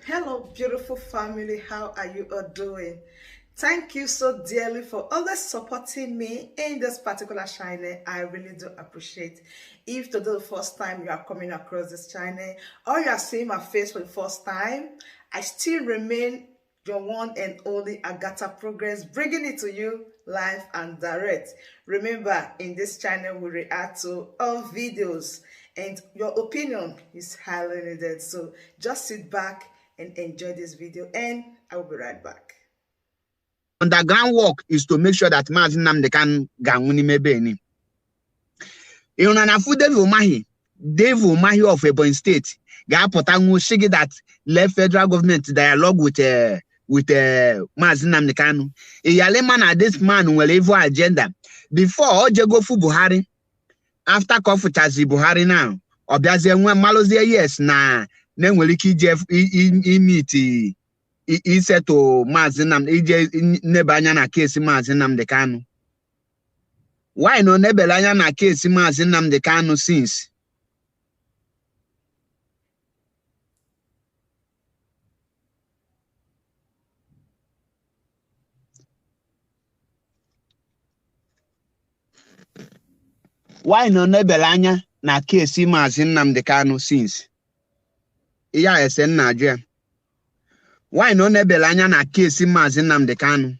Hello, beautiful family. How are you all doing? Thank you so dearly for always supporting me in this particular channel. I really do appreciate. If today the first time you are coming across this channel or you are seeing my face for the first time, I still remain your one and only Agatha Progress, bringing it to you live and direct. Remember, in this channel, we react to all videos, and your opinion is highly needed. So just sit back and enjoy this video, and I will be right back. Underground work is to make sure that Maazị Nnamdi Kanu ga-anwụ n'ime Benin. Ị hụrụ na fu Dave Umahi, Dave Umahi of Ebonyi State ga-apụta nwụ sị gị that let federal government dialogue with Maazị Nnamdi Kanu. Iyalema na this man nwere evil agenda. Before o jego fu Buhari, after ka ọ fụchazi Buhari now, ọ bịazie nwee mmalụzie yes na na-enwere ike ije imiti isetụ Maazị Nnamdi, ije nebe anya na keesi Maazị Nnamdi Kanu. Why na ọ nebere anya na keesi Maazị Nnamdi Kanu since? Why na ọ nebere anya na keesi Maazị Nnamdi Kanu since? Ihe a ese nna ajụ ya. Why na ọ nebere anya na keesi Maazị Nnamdi Kanu?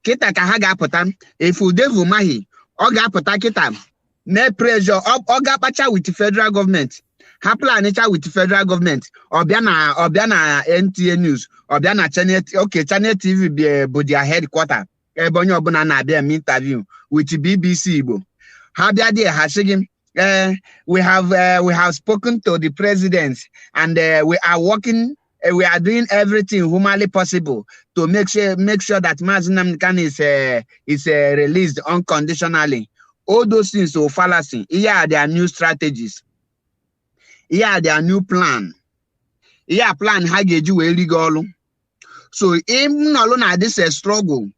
Kịta ka ha ga-apụta. If Dave Umahi, ọ ga-apụta kịta na pressure, ọ ga-akpacha with federal government. Ha planicha with federal government. Ọ bịa na NTA News, ọ bịa na Channel, okay, Channel TV bụ their headquarter, ebe onye ọbụla na-abịa eme interview with BBC Igbo. Ha bịa there, ha sị gị, we have spoken to the president and we are working, we are doing everything humanly possible to make sure that Maazị Nnamdi Kanu is released unconditionally. All those things are fallacy. Here are their new strategies. Here are their new plan. Here are plan ha ga-eji wee ri gị ọlụ. So ịnọlụ na this struggle.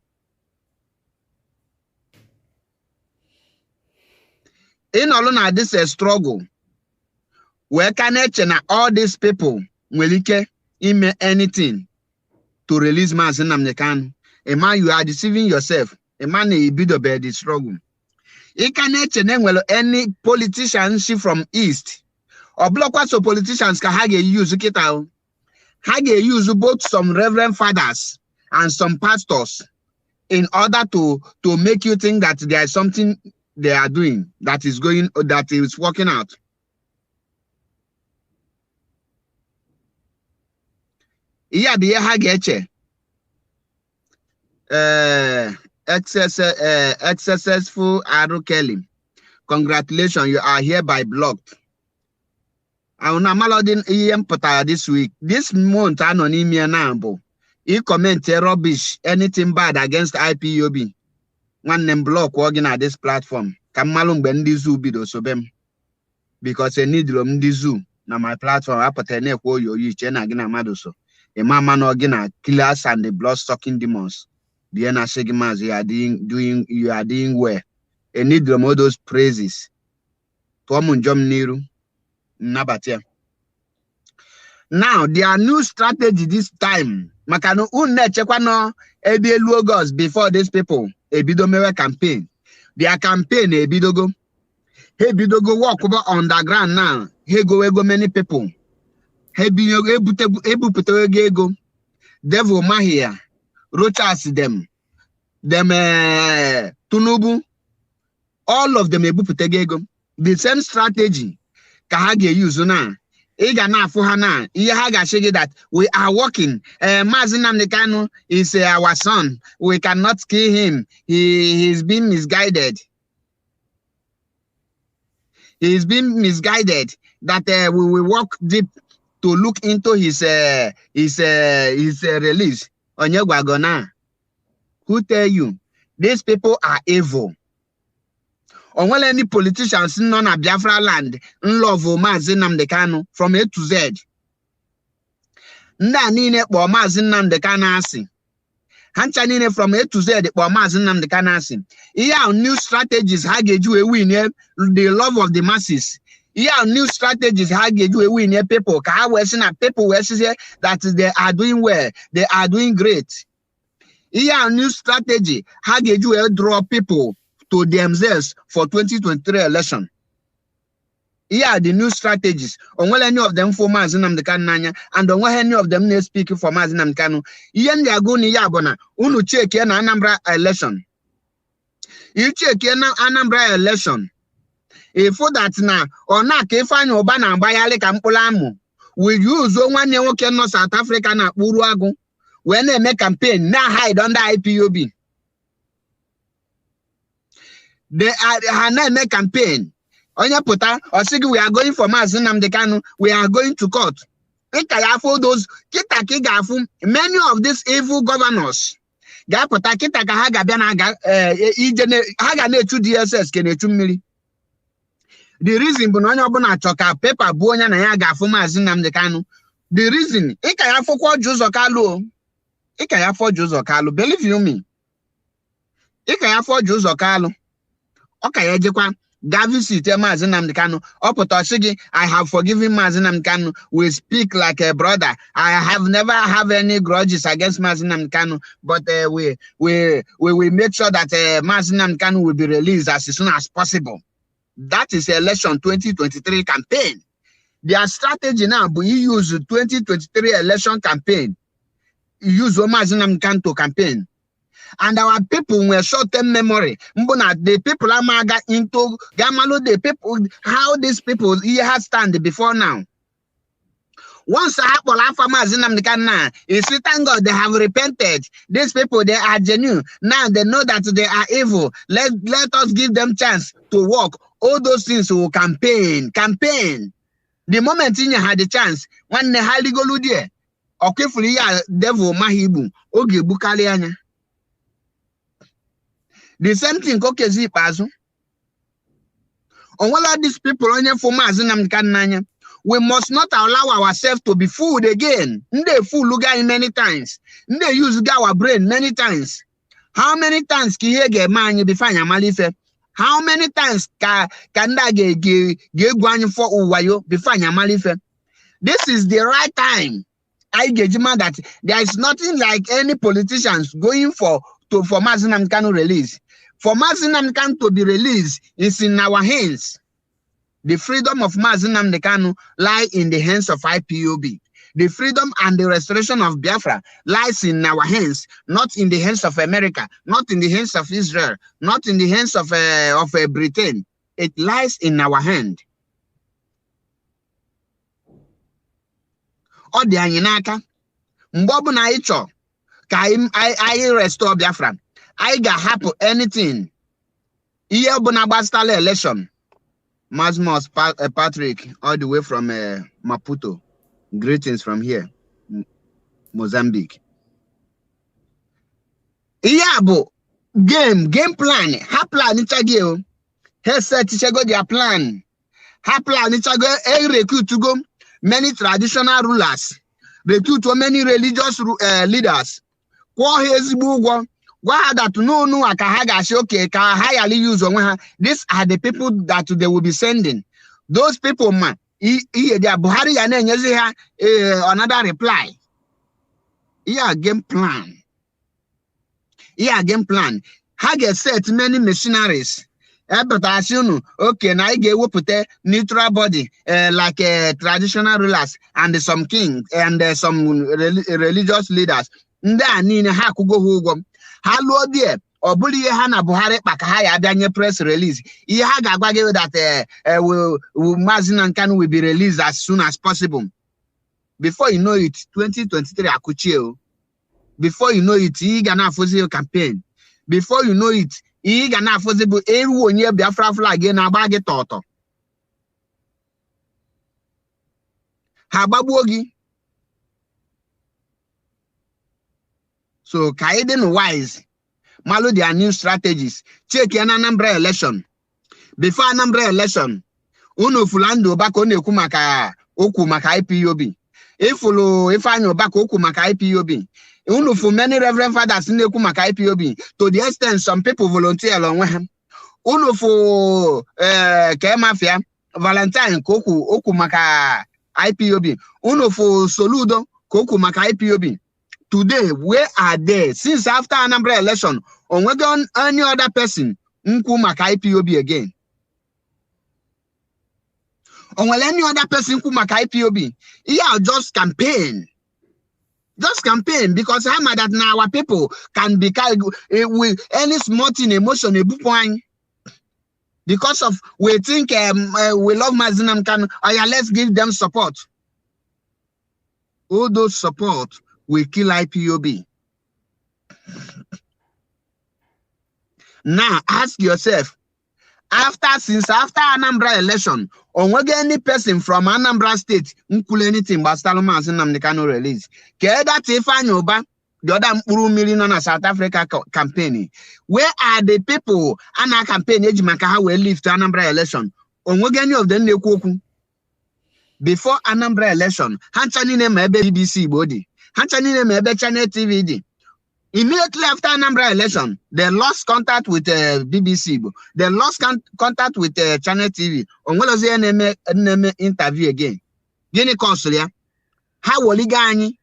Ịnọlụ na this struggle. Wee ka na-eche na all these people nwere ike ime anything to release Maazị Nnamdi Kanu. A man, you are deceiving yourself. A man na-ebidobe the struggle. Ị ka na-eche na enwere any politicians si from East. Ọ bụlọkwa so politicians ka ha ga-use kịta o. Ha ga-use both some reverend fathers and some pastors in order to make you think that there is something they are doing that is going, that is working out. Ihe a bụ ihe ha ga-eche. Successful Aru Kelly, congratulations, you are hereby blocked. Ahụ na amalọdị ihe m pụtara this week, this month anọ n'ime ya na bụ ị comment rubbish, anything bad against IPOB. Nwanne m block gị na this platform ka m malụ mgbe ndị zoo bido sobe m, because enidro m ndị zoo na my platform apụtara na-ekwe oyi oyi iche na gị na mmadụ so. Ịma ama na gị na killers and the blood sucking demons. Bie na sị gị maazị, you are doing well. Enidro m all those praises. Tụọ m njọ m n'iru nnabata ya. Now their new strategy this time, maka na unu na-echekwa nọ ebe elu August before these people ebido mewe campaign. Their campaign ebidogo. Ha ebidogo work underground now. Ha egowego many people. Ha ebupụtago ego. Dave Umahi ya, Rochas them, Tinubu, all of them ebupụtago ego. The same strategy ka ha ga-use now. Ị ga na-afụ ha na ihe ha ga-asị gị that we are working. Maazị Nnamdi Kanu is our son. We cannot kill him. He is being misguided. He is being misguided. That we will work deep to look into his release. Onye gwago na? Who tell you? These people are evil. Onwere any politicians nọ na Biafra land nlove Maazị Nnamdi Kanu from A to Z. Ndị a niile kpọọ Maazị Nnamdi Kanu asị. Ha ncha niile from A to Z kpọọ Maazị Nnamdi Kanu asị. Ihe a new strategies ha ga-eji wee win the love of the masses. Ihe a new strategies ha ga-eji wee win people ka ha wee sị na people wee sị that they are doing well, they are doing great. Ihe a new strategy ha ga-eji wee draw people to themselves for 2023 election. Ihe a the new strategies. Onwere any of them for Maazị Nnamdi Kanu n'anya, and onweghị any of them na-speak for Maazị Nnamdi Kanu. Ihe ndị agụ na ya bụ na unu chekie na Anambra election. Ichekie na Anambra election. Ifu that na ọ na-aka Ifeanyi Ụba na-agbagharị ka mkpụrụ amụ we use nwanne nwoke nọ South Africa na-akpụ Uruagụ wee na-eme campaign na hide under IPOB. They are ha na-eme campaign. Onye pụta ọ sị gị we are going for Maazị Nnamdi Kanu, we are going to court. Ịka ya afụ those kịta ka ị ga-afụ many of these evil governors ga-apụta kịta ka ha ga-abịa na ije ha ga na-echu DSS ka na-echu mmiri. The reason bụ na onye ọbụla chọ ka pepa bụ onye na ya ga-afụ Maazị Nnamdi Kanu. The reason ịka ya afụkwa Orji Uzor Kalu o. Ịka ya afọ Orji Uzor Kalu, believe you me. Ịka ya afọ Orji Uzor Kalu. Ọ ka ya ejekwa gaa visit Maazị Nnamdi Kanu. Ọ pụta ọ sị gị I have forgiven Maazị Nnamdi Kanu. We speak like a brother. I have never have any grudges against Maazị Nnamdi Kanu, but we will make sure that Maazị Nnamdi Kanu will be released as soon as possible. That is election 2023 campaign. Their strategy now bụ use 2023 election campaign. Use Maazị Nnamdi Kanu to campaign. And our people were short-term memory. Mbona the people amaga into Gamalo, the people, how these people he has stand before now. Once Apple Alpha Maazị Nnamdi Kanu now, you see, thank God they have repented. These people, they are genuine. Now they know that they are evil. Let us give them chance to work. All those things will campaign. The moment in you had the chance, when the haligolu there, okefuli ya devil mahibu, oge bukali anya. The same thing Okezi Ikpeazu. Onwela these people onye for Maazị Nnamdi Kanu n'anya. We must not allow ourselves to be fooled again. Ndị fool guy many times. Ndị use our brain many times. How many times ka ihe ga-eme anyị before anyị amala ife? How many times ka ndị a ga-egwu anyị for ụwayo before anyị amala ife? This is the right time. I get man that there is nothing like any politicians going for Maazị Nnamdi Kanu release. For Maazị Nnamdi Kanu to be released is in our hands. The freedom of Maazị Nnamdi Kanu lie in the hands of IPOB. The freedom and the restoration of Biafra lies in our hands, not in the hands of America, not in the hands of Israel, not in the hands of Britain. It lies in our hand. Ọ dị anyị n'aka. Mgbe ọbụla anyị chọrọ ka anyị restore Biafra, anyị ga-ahapụ anything. Ihe ọbụla gbasara election. Masmos Patrick, all the way from Maputo. Greetings from here, Mozambique. Ihe a bụ game plan. Ha plan chago. Ha set chago their plan. Ha plan chago e recruit go many traditional rulers, recruit many religious leaders. Kwụọ ha ezigbo ụgwọ. Gwa ha that no ka ha ga-asị okay ka ha ghara use onwe ha. These are the people that they will be sending. Those people ma ihe dia Buhari ya na-enyezi ha another reply. Ihe game plan. Ihe game plan. Ha ga-set many missionaries. Epụtasị unu okay na anyị ga-ewepụta neutral body like traditional rulers and some kings and some religious leaders. Ndị a niile ha akwụgo ha ụgwọ. Ha lụọ die ọ bụrụ ihe ha na Buhari kpa ka ha ya abịa nye press release. Ihe ha ga-agwa gị that Maazị Nnamdi Kanu will be released as soon as possible. Before you know it, 2023 akụchie o. Before you know it, ị ga na-afụzi campaign. Before you know it, ị ga na-afụzi bụ ewu onye Biafra flag na-agba gị tọtọ. Ha agbagbuo gị. So ka anyị dị wise, malụ their new strategies. Check ya na Anambra election. Before Anambra election, unu fụlụ Andrew Ụba ka ọ na-ekwu maka okwu maka IPOB. Ifụlụ Ifeanyi Ụba ka okwu maka IPOB. Unu fụ many reverend fathers na-ekwu maka IPOB. To the extent some people volunteer onwe ha. Unu fụ Kemafia Valentine ka okwu maka IPOB. Unu fụ Soludo ka okwu maka IPOB. Today, where are they? Since after Anambra election, onwego any other person nkwu maka IPOB again? Onwere any other person nkwu maka IPOB? Yeah, just campaign. Just campaign because how much that now our people can be with any small thing emotion because of we think we love Mazi Nnamdi Kanu. Oh yeah, let's give them support. All those support will kill IPOB. Now ask yourself, since after Anambra election, or whether any person from Anambra State nkwulu anything gbasara Mazi Nnamdi Kanu release. That Ifeanyi Uba, the other mkpụrụ mmiri nọ na South Africa campaign. Where are the people ana campaign eji maka ha wee lift Anambra election? Onwege any of them na-ekwu okwu before Anambra election? Ha ncha niile ma ebe BBC Igbo dị, ha ncha niile ma ebe Channel TV dị. Immediately after Anambra election, they lost contact with BBC Igbo. They lost contact with Channel TV. Onwelozi na-eme interview again. Gịnị kọsụrụ ya? Ha woliga anyị.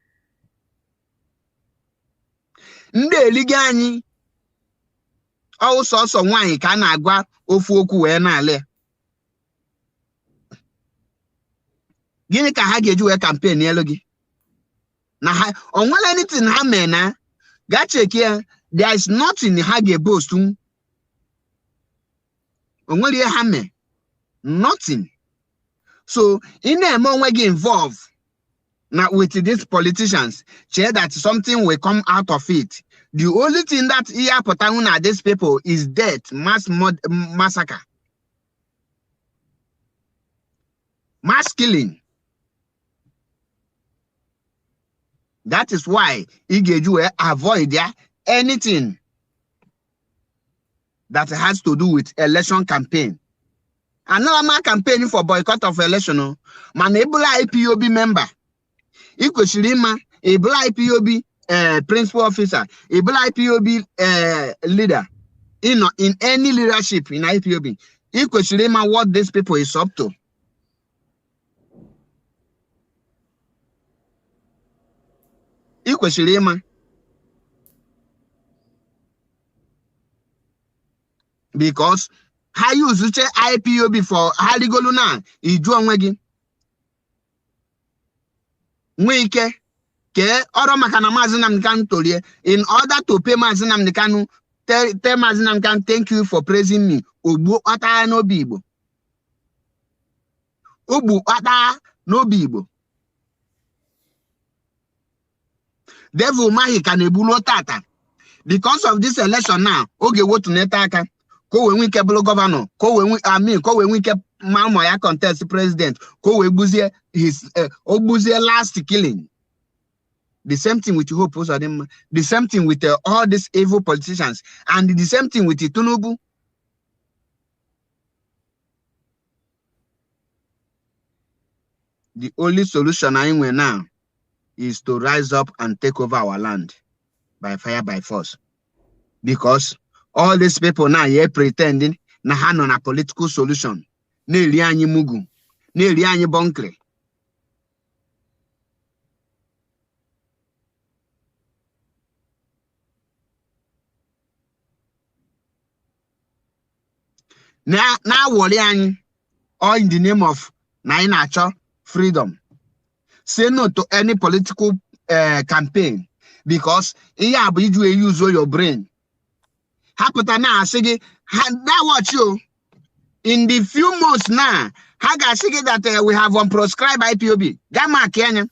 Ndị eliga anyị. Ọ sọsọ nwaanyị ka a na-agwa ofu okwu wee na-ala. Gịnị ka ha ga-eji wee campaign elu gị? Na ha onwere anything ha mee na ga check here, there is nothing ha ga-boast. Onwere ihe ha mee. Nothing. So ị na-eme onwe gị involve na with these politicians, share that something will come out of it. The only thing that ihe apụtanwu na these people is death, mass massacre, mass killing. That is why ị ga-eji wee avoid anything that has to do with election campaign. Another man campaign for boycott of election, mana ịbụla IPOB member, ị kwesịrị ịma ịbụla IPOB principal officer, ịbụla IPOB leader, in any leadership in IPOB, ị kwesịrị ịma what these people is up to. Ị kwesịrị ịma because ha use IPOB for ha rigolu na iju onwe gị nwee ike kee ọrụ maka na Mazi Nnamdi Kanu torie in order to pay Mazi Nnamdi Kanu, tell Mazi Nnamdi Kanu thank you for praising me. Ogbu kpata n'obi Igbo, ogbu kpata n'obi Igbo. Devil Umahi ka na-egbuluo tata because of this election now. Oge wotuneta aka ka o wee nwee ike bụrụ gọvanọ, ka o wee nwee amin, ka o wee nwee ike ma ụmụ ya contest president, ka o wee gbuzie his o gbuzie last killing. The same thing with Hope Uzodinma, the same thing with all these evil politicians, and the same thing with Tinubu. The only solution I know now is to rise up and take over our land by fire, by force. Because all these people now here pretending na ha nọ na political solution. Na-eri anyị mugu, na-eri anyị bunkri. Na-awọli anyị all in the name of na anyị na-achọ freedom. Say no to any political campaign because ihe a bụ iji use your brain. Ha pụta na-asị gị ha watch you in the few months now ha ga-asị gị that we have unproscribed IPOB. Gaa maki anya.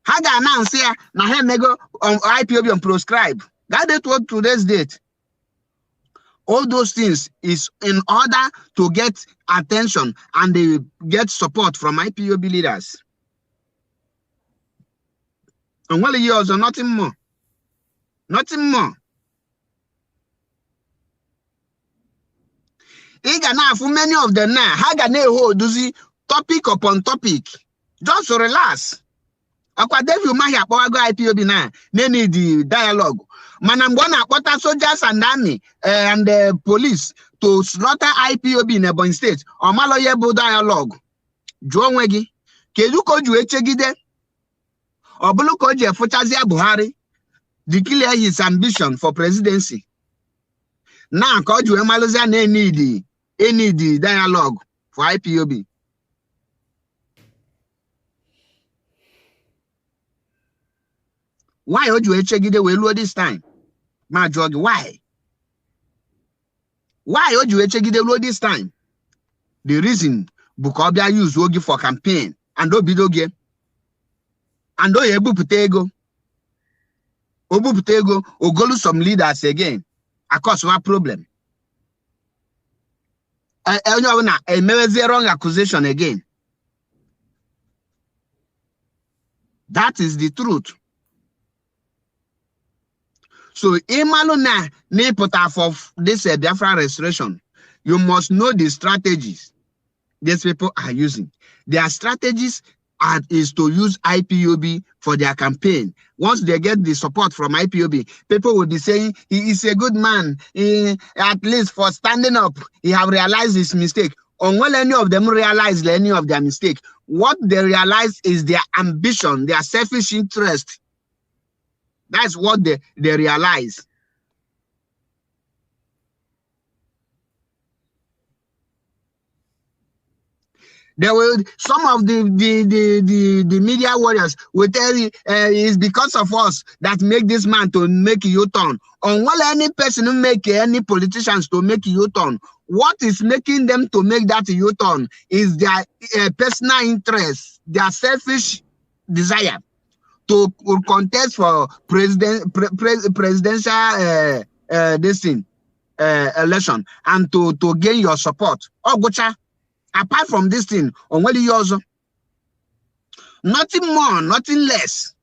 Ha ga-announce ya na ha emego IPOB unproscribed. That date was today's date. All those things is in order to get attention and they get support from IPOB leaders. And well, years or nothing more. Nothing more. Ị ga na-afụ many of them now. Ha ga na-eholduzi topic upon topic. Just relax. Akwa David Umahi akpọwago IPOB na na-need the dialogue. Mana mgbe ọ na-akpọta soldiers and army and the police to slaughter IPOB in Ebonyi State. Ọ malụ ihe bụ dialogue. Jụọ onwe gị, kedu ka o ji wee chegide? Ọ bụrụ ka o ji efụchazịa Buhari declare his ambition for presidency. Na ka o ji wee malụzia na enidi dialogue for IPOB. Why o ji wee chegide wee luo this time? Ma jụọ gị why? Why o ji wee chegide luo this time? The reason bụ ka ọ bịa use oge for campaign and o bido gị and o ya ebupụta ego. O bupụta ego, ogolu some leaders again akọswa problem. Onye ọbụla emewezie wrong accusation again. That is the truth. So ịmalụ na n'ịpụta for this Biafra restoration, you must know the strategies these people are using. Their strategies is to use IPOB for their campaign. Once they get the support from IPOB, people will be saying he is a good man. He, at least for standing up, he have realized his mistake. Until any of them realize any of their mistake, what they realize is their ambition, their selfish interest. That's what they realize. There will some of the media warriors will tell you it's because of us that make this man to make U-turn. On well, any person who make any politicians to make U-turn, what is making them to make that U-turn is their personal interest, their selfish desire to contest for presidential this thing, election and to gain your support. Oh, gotcha. Apart from this thing, on what you also nothing more, nothing less.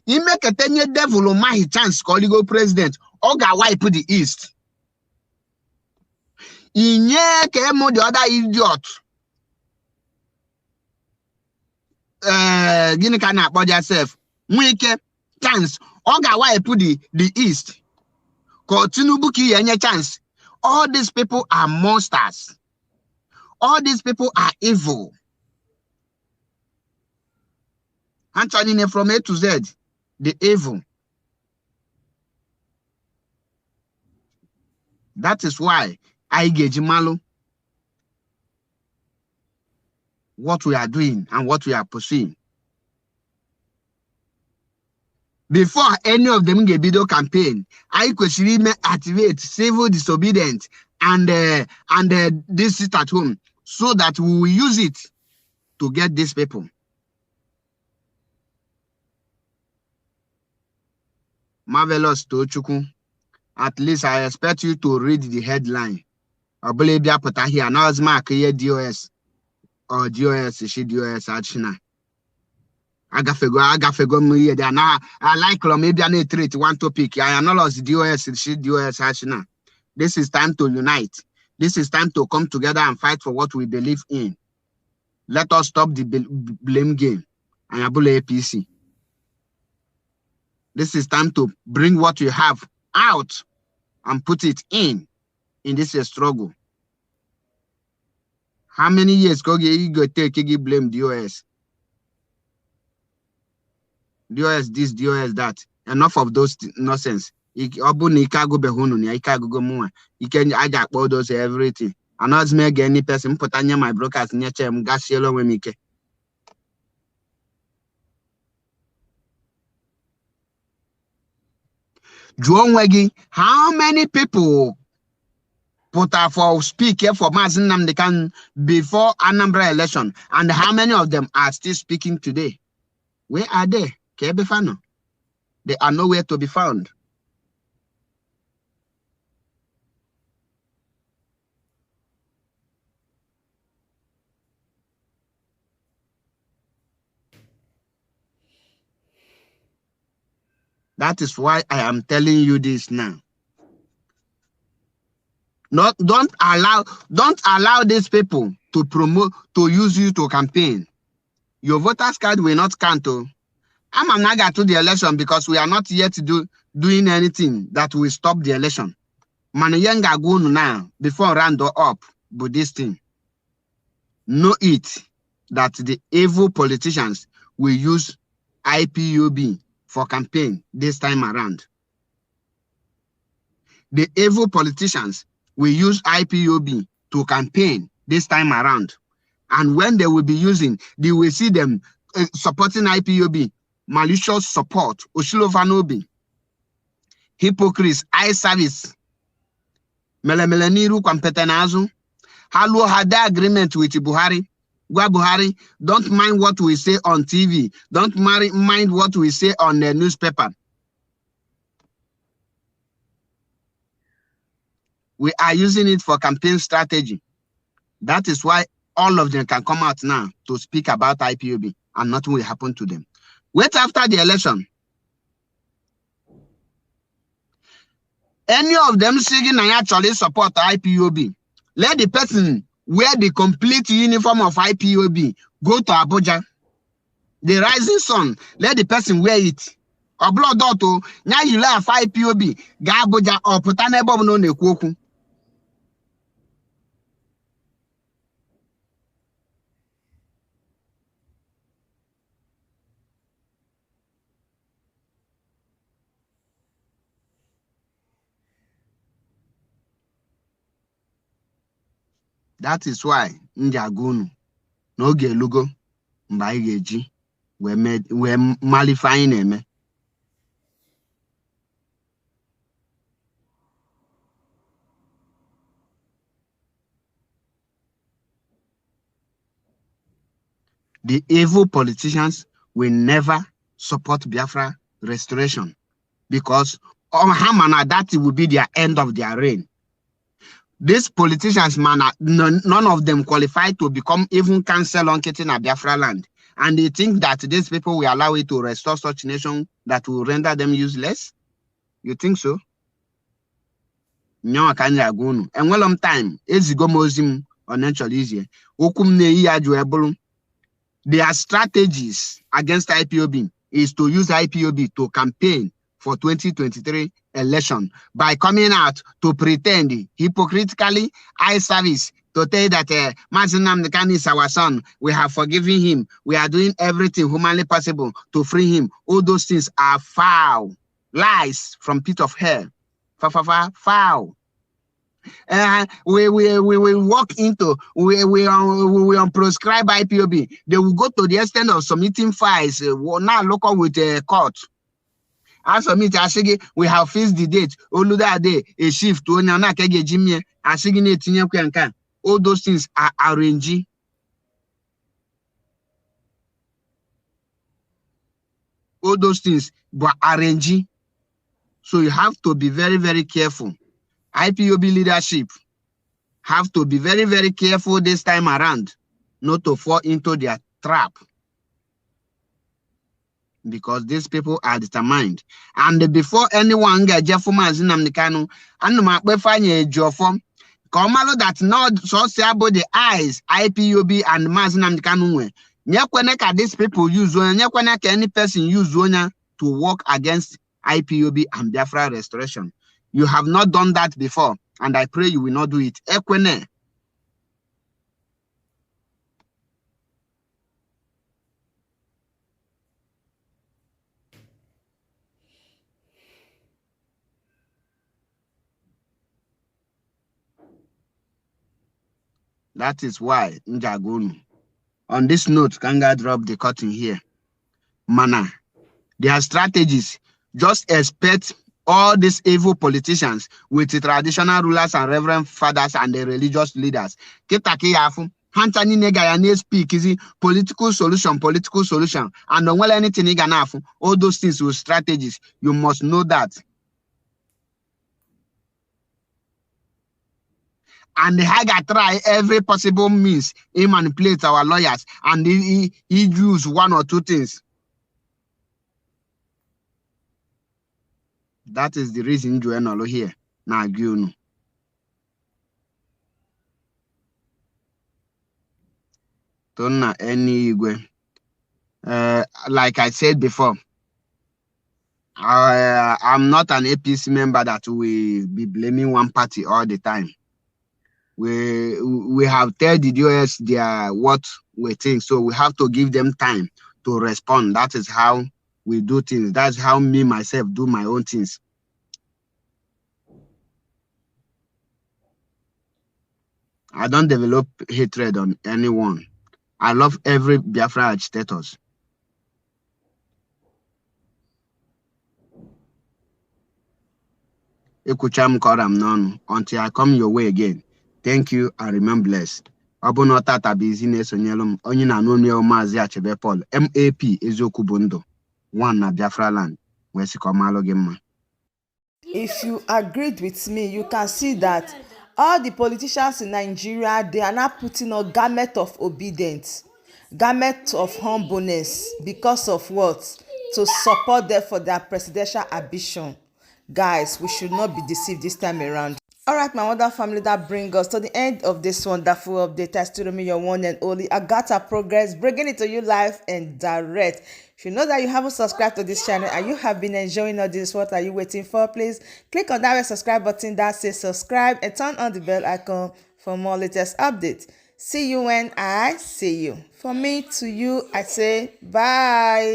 He make a 10-year devil on my chance call you go president. Oga wipe the east. Inye kemo the other idiot. Gini ka na akpọ yourself. Nwike chance. Oga wipe the east. Ko Tinubu ki enye chance. All these people are monsters. All these people are evil. Anthony from A to Z, the evil. That is why I gauge Malu what we are doing and what we are pursuing. Before any of them get video campaign, I could activate civil disobedience and this sit at home, so that we will use it to get these people. Marvelous Tochukwu. At least I expect you to read the headline. I believe you put here. Now it's mark here DOS or DOS she DOS achina. Agafego m here there. Now I like maybe I need treat one topic. I analyze DOS she DOS achina. This is time to unite. This is time to come together and fight for what we believe in. Let us stop the blame game and abolish APC. This is time to bring what you have out and put it in this struggle. How many years go you go take you blame DOS? DOS this, DOS that. Enough of those nonsense. Ọ bụ na ike agụbeghị unu na ike agụgo mụnwa ike aja akpọ those everything. Anaghịzi m ege any person mpụta nye my broadcast nyeche m gasiela onwe m ike. Jụọ onwe gị, how many people put up for speak here for Mazi Nnamdi Kanu before Anambra election, and how many of them are still speaking today? Where are they? Kebefano. They are nowhere to be found. That is why I am telling you this now. Don't allow these people to promote, to use you to campaign. Your voters card will not count. I'm not to the election because we are not yet doing anything that will stop the election. Mana ihe m ga-agwa unu now before round up bụ this thing. Know it that the evil politicians will use IPOB for campaign this time around. The evil politicians will use IPOB to campaign this time around. And when they will be using, they will see them supporting IPOB, malicious support, Oshilovanobi, hypocrites, eye service, melemele n'iru kwampete n'azụ. Ha luo ha dee agreement with Buhari. Gwa Buhari, don't mind what we say on TV. Don't mind what we say on the newspaper. We are using it for campaign strategy. That is why all of them can come out now to speak about IPOB and nothing will happen to them. Wait after the election. Any of them saying I actually support IPOB, let the person wear the complete uniform of IPOB, go to Abuja. The rising sun, let the person wear it. Ọbụlọdọtụ nya yiri afa IPOB gaa Abuja ọ pụta n'ebe ọbụla ọ na-ekwu okwu. That is why m ji agwa unu na oge elugo mgbe anyị ga-eji wee malife anyị na-eme. The evil politicians will never support Biafra restoration because ha ma na that will be their end of their reign. These politicians, man, none of them qualified to become even council on na Biafra land. And they think that these people will allow it to restore such nation that will render them useless? You think so? Nyawa ka m ji agwa unu. Enwelo m time, ezigo m ozi m ọ na-echọrọ izie. Okwu m na-eyi ya jụ ebulu. Their strategies against IPOB is to use IPOB to campaign for 2023 election by coming out to pretend hypocritically eye service to tell that Mazi Nnamdi Kanu is our son. We have forgiven him. We are doing everything humanly possible to free him. All those things are foul. Lies from pit of hell. Fa fa fa foul. We walk into we unprescribe IPOB. They will go to the extent of submitting files now local with the court. As submit asigi, we have fixed the date. Oluda day a shift to onye na ka ga-eji asigi na-etinyekwa nke. All those things are arranged. All those things but arranged. So you have to be very, very careful. IPOB leadership have to be very, very careful this time around not to fall into their trap, because these people are determined. And before anyone get Jeff Mazi Nnamdi Kanu, and Ejiofor, ka ọ malụ that not sọsọ bụ the eyes IPOB and Mazi Nnamdi Kanu nwe. Nyekwene ka these people use onye, nyekwene ka any person use onye to work against IPOB and Biafra restoration. You have not done that before, and I pray you will not do it. Ekwene. That is why Njagunu. On this note, Kanga drop the curtain here. Mana, their strategies, just expect all these evil politicians with the traditional rulers and reverend fathers and the religious leaders. Kita ha ncha niile ga ya na-speak izi political solution, political solution, and onwere anything ị ga na-afụ. All those things with strategies, you must know that. And ha ga try every possible means he manipulate our lawyers and he use one or two things. That is the reason you nọrọ here na-agwa unu. Tonna Enigwe. Like I said before, I'm not an APC member that will be blaming one party all the time. We have tell the DOS their what we think, so we have to give them time to respond. That is how we do things. That's how me myself do my own things. I don't develop hatred on anyone. I love every Biafra agitators. Ekwucha m kọrọ m n'ọnụ until I come your way again. Thank you and remain blessed. Ọ bụ na tata bụ izi na-esonyelu m onye na-anụ onu ya, Maazị Achebe Paul MAP, eziokwu bụ ndụ one na Biafra land, wee sị ka ọ maalụ gị mma. If you agreed with me, you can see that all the politicians in Nigeria, they are now putting on garment of obedience, garment of humbleness. Because of what? To support them for their presidential ambition. Guys, we should not be deceived this time around. All right, my wonderful family, that brings us to the end of this wonderful update. I still remain your one and only Agatha Progress, bringing it to you live and direct. If you know that you haven't subscribed to this channel and you have been enjoying all this, what are you waiting for? Please click on that red subscribe button that says subscribe and turn on the bell icon for more latest updates. See you when I see you. From me to you, I say bye.